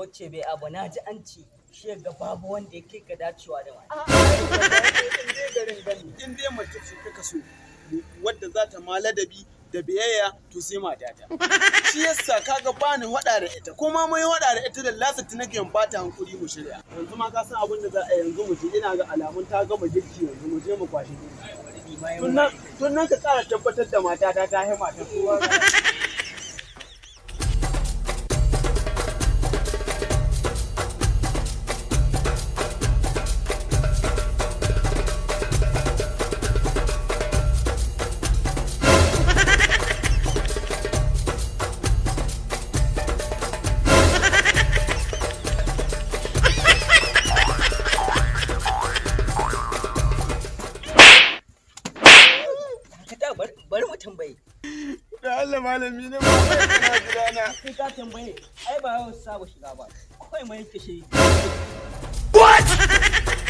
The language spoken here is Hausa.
Wacce bai abu na ji an ce shi ga babu wanda ya kai ka dacewa da mata. In dai garin gani, in dai mace ce kaka so wadda za ta ma ladabi da biyayya, to sai matata. Shi yasa kaga bani hada da ita, ko ma mun hada da ita, da lasati nake in bata hankuri mu shirya. Yanzu ma ka san abin da za a yi, yanzu mu je, ina ga alamun ta gama girki, yanzu mu je mu kwashi girki. Tun nan ka ƙara tabbatar da matata ta hi mata kowa. Dakata, bari mu tambaye. Da Allah, malami ne ba kana gidana. Sai ka tambaye, ai ba yau saba shiga ba. Kawai mai yanke shi. What?